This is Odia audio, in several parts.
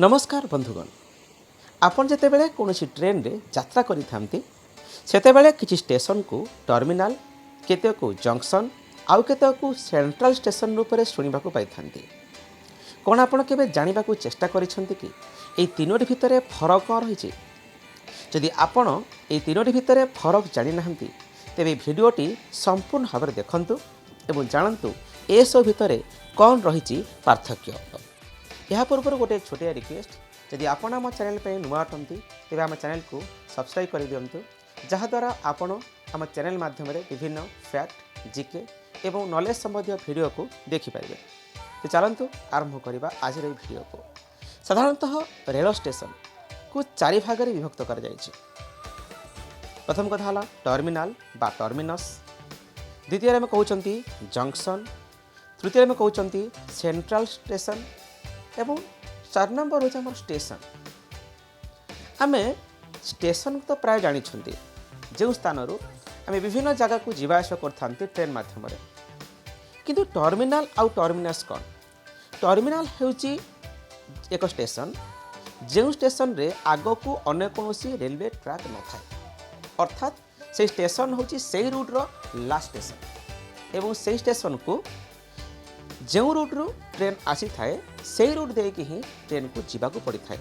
ନମସ୍କାର ବନ୍ଧୁଗଣ। ଆପଣ ଯେତେବେଳେ କୌଣସି ଟ୍ରେନରେ ଯାତ୍ରା କରିଥାନ୍ତି, ସେତେବେଳେ କିଛି ଷ୍ଟେସନକୁ ଟର୍ମିନାଲ, କେତେକୁ ଜଙ୍କସନ୍ ଆଉ କେତେକୁ ସେଣ୍ଟ୍ରାଲ ଷ୍ଟେସନ ରୂପରେ ଶୁଣିବାକୁ ପାଇଥାନ୍ତି। କ'ଣ ଆପଣ କେବେ ଜାଣିବାକୁ ଚେଷ୍ଟା କରିଛନ୍ତି କି, ଏଇ ତିନୋଟି ଭିତରେ ଫରକ କ'ଣ ରହିଛି? ଯଦି ଆପଣ ଏଇ ତିନୋଟି ଭିତରେ ଫରକ ଜାଣିନାହାନ୍ତି, ତେବେ ଭିଡ଼ିଓଟି ସମ୍ପୂର୍ଣ୍ଣ ଭାବରେ ଦେଖନ୍ତୁ ଏବଂ ଜାଣନ୍ତୁ ଏସବୁ ଭିତରେ କ'ଣ ରହିଛି ପାର୍ଥକ୍ୟ। ଏହା ପୂର୍ବରୁ ଗୋଟିଏ ଛୋଟିଆ ରିକ୍ୱେଷ୍ଟ, ଯଦି ଆପଣ ଆମ ଚ୍ୟାନେଲ୍ ପାଇଁ ନୂଆ ଅଟନ୍ତି, ତେବେ ଆମ ଚ୍ୟାନେଲକୁ ସବସ୍କ୍ରାଇବ୍ କରିଦିଅନ୍ତୁ, ଯାହାଦ୍ୱାରା ଆପଣ ଆମ ଚ୍ୟାନେଲ୍ ମାଧ୍ୟମରେ ବିଭିନ୍ନ ଫ୍ୟାକ୍ଟ, ଜିକେ ଏବଂ ନଲେଜ ସମ୍ବନ୍ଧୀୟ ଭିଡ଼ିଓକୁ ଦେଖିପାରିବେ। ତ ଚାଲନ୍ତୁ ଆରମ୍ଭ କରିବା ଆଜିର ଏହି ଭିଡ଼ିଓକୁ। ସାଧାରଣତଃ ରେଳ ଷ୍ଟେସନକୁ ଚାରି ଭାଗରେ ବିଭକ୍ତ କରାଯାଇଛି। ପ୍ରଥମ କଥା ହେଲା ଟର୍ମିନାଲ ବା ଟର୍ମିନସ୍, ଦ୍ୱିତୀୟରେ ଆମେ କହୁଛନ୍ତି ଜଙ୍କସନ୍, ତୃତୀୟରେ ଆମେ କହୁଛନ୍ତି ସେଣ୍ଟ୍ରାଲ ଷ୍ଟେସନ ଏବଂ ଚାରି ନମ୍ବର ହେଉଛି ଆମର ଷ୍ଟେସନ। ଆମେ ଷ୍ଟେସନ ତ ପ୍ରାୟ ଜାଣିଛନ୍ତି, ଯେଉଁ ସ୍ଥାନରୁ ଆମେ ବିଭିନ୍ନ ଜାଗାକୁ ଯିବା ଆସିବା କରିଥାନ୍ତି ଟ୍ରେନ୍ ମାଧ୍ୟମରେ। କିନ୍ତୁ ଟର୍ମିନାଲ ଆଉ ଟର୍ମିନସ୍ କ'ଣ? ଟର୍ମିନାଲ ହେଉଛି ଏକ ଷ୍ଟେସନ, ଯେଉଁ ଷ୍ଟେସନରେ ଆଗକୁ ଅନ୍ୟ କୌଣସି ରେଲୱେ ଟ୍ରାକ୍ ନଥାଏ। ଅର୍ଥାତ୍ ସେଇ ଷ୍ଟେସନ ହେଉଛି ସେଇ ରୁଟ୍ର ଲାଷ୍ଟ ଷ୍ଟେସନ ଏବଂ ସେଇ ଷ୍ଟେସନକୁ ଯେଉଁ ରୁଟ୍ରୁ ଟ୍ରେନ୍ ଆସିଥାଏ, ସେଇ ରୁଟ୍ ଦେଇକି ହିଁ ଟ୍ରେନ୍କୁ ଯିବାକୁ ପଡ଼ିଥାଏ।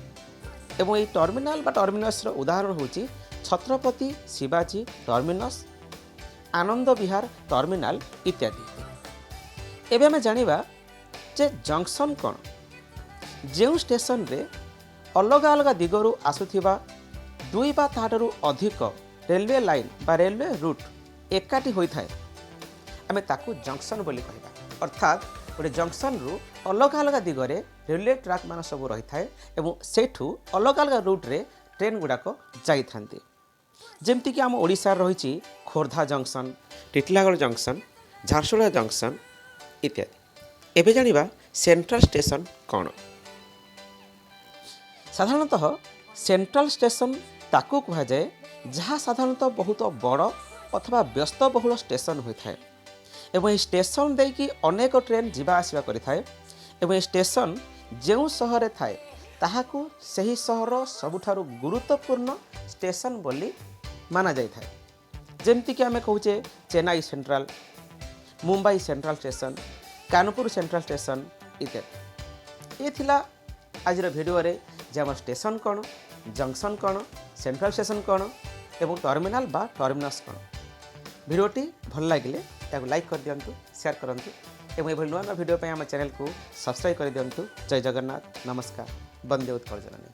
ଏବଂ ଏହି ଟର୍ମିନାଲ ବା ଟର୍ମିନସ୍ର ଉଦାହରଣ ହେଉଛି ଛତ୍ରପତି ଶିବାଜୀ ଟର୍ମିନସ୍, ଆନନ୍ଦ ବିହାର ଟର୍ମିନାଲ ଇତ୍ୟାଦି। ଏବେ ଆମେ ଜାଣିବା ଯେ ଜଙ୍କସନ୍ କ'ଣ। ଯେଉଁ ଷ୍ଟେସନରେ ଅଲଗା ଅଲଗା ଦିଗରୁ ଆସୁଥିବା ଦୁଇ ବା ତାହାଠାରୁ ଅଧିକ ରେଲୱେ ଲାଇନ୍ ବା ରେଲୱେ ରୁଟ୍ ଏକାଠି ହୋଇଥାଏ, ଆମେ ତାକୁ ଜଙ୍କସନ୍ ବୋଲି କହିବା। ଅର୍ଥାତ୍ ଗୋଟେ ଜଙ୍କସନ୍ରୁ ଅଲଗା ଅଲଗା ଦିଗରେ ରେଲୱେ ଟ୍ରାକ୍ ମାନ ସବୁ ରହିଥାଏ ଏବଂ ସେଇଠୁ ଅଲଗା ଅଲଗା ରୁଟ୍ରେ ଟ୍ରେନ୍ ଗୁଡ଼ାକ ଯାଇଥାନ୍ତି। ଯେମିତିକି ଆମ ଓଡ଼ିଶାରେ ରହିଛି Khordha junction, Titlagarh junction, Jharsuguda junction ଇତ୍ୟାଦି। ଏବେ ଜାଣିବା ସେଣ୍ଟ୍ରାଲ ଷ୍ଟେସନ କ'ଣ। ସାଧାରଣତଃ ସେଣ୍ଟ୍ରାଲ ଷ୍ଟେସନ ତାକୁ କୁହାଯାଏ, ଯାହା ସାଧାରଣତଃ ବହୁତ ବଡ଼ ଅଥବା ବ୍ୟସ୍ତବହୁଳ ଷ୍ଟେସନ ହୋଇଥାଏ ଏବଂ ଏହି ଷ୍ଟେସନ ଦେଇକି ଅନେକ ଟ୍ରେନ୍ ଯିବା ଆସିବା କରିଥାଏ ଏବଂ ଏହି ଷ୍ଟେସନ ଯେଉଁ ସହରରେ ଥାଏ, ତାହାକୁ ସେହି ସହରର ସବୁଠାରୁ ଗୁରୁତ୍ୱପୂର୍ଣ୍ଣ ଷ୍ଟେସନ ବୋଲି ମାନାଯାଇଥାଏ। ଯେମିତିକି ଆମେ କହୁଛେ Chennai central, Mumbai central station, Kanpur central station ଇତ୍ୟାଦି। ଏ ଥିଲା ଆଜିର ଭିଡ଼ିଓରେ ଯେ ଆମର ଷ୍ଟେସନ କ'ଣ, ଜଙ୍କସନ୍ କ'ଣ, ସେଣ୍ଟ୍ରାଲ ଷ୍ଟେସନ କ'ଣ ଏବଂ ଟର୍ମିନାଲ ବା ଟର୍ମିନସ୍ କ'ଣ। ଭିଡ଼ିଓଟି ଭଲ ଲାଗିଲେ ତାକୁ ଲାଇକ୍ କରିଦିଅନ୍ତୁ, ସେୟାର କରନ୍ତୁ ଏବଂ ଏଭଳି ନୂଆ ନୂଆ ଭିଡ଼ିଓ ପାଇଁ ଆମ ଚ୍ୟାନେଲକୁ ସବସ୍କ୍ରାଇବ୍ କରିଦିଅନ୍ତୁ। ଜୟ ଜଗନ୍ନାଥ, ନମସ୍କାର, ବନ୍ଦେ ଉତ୍କଳ ଜନନୀ।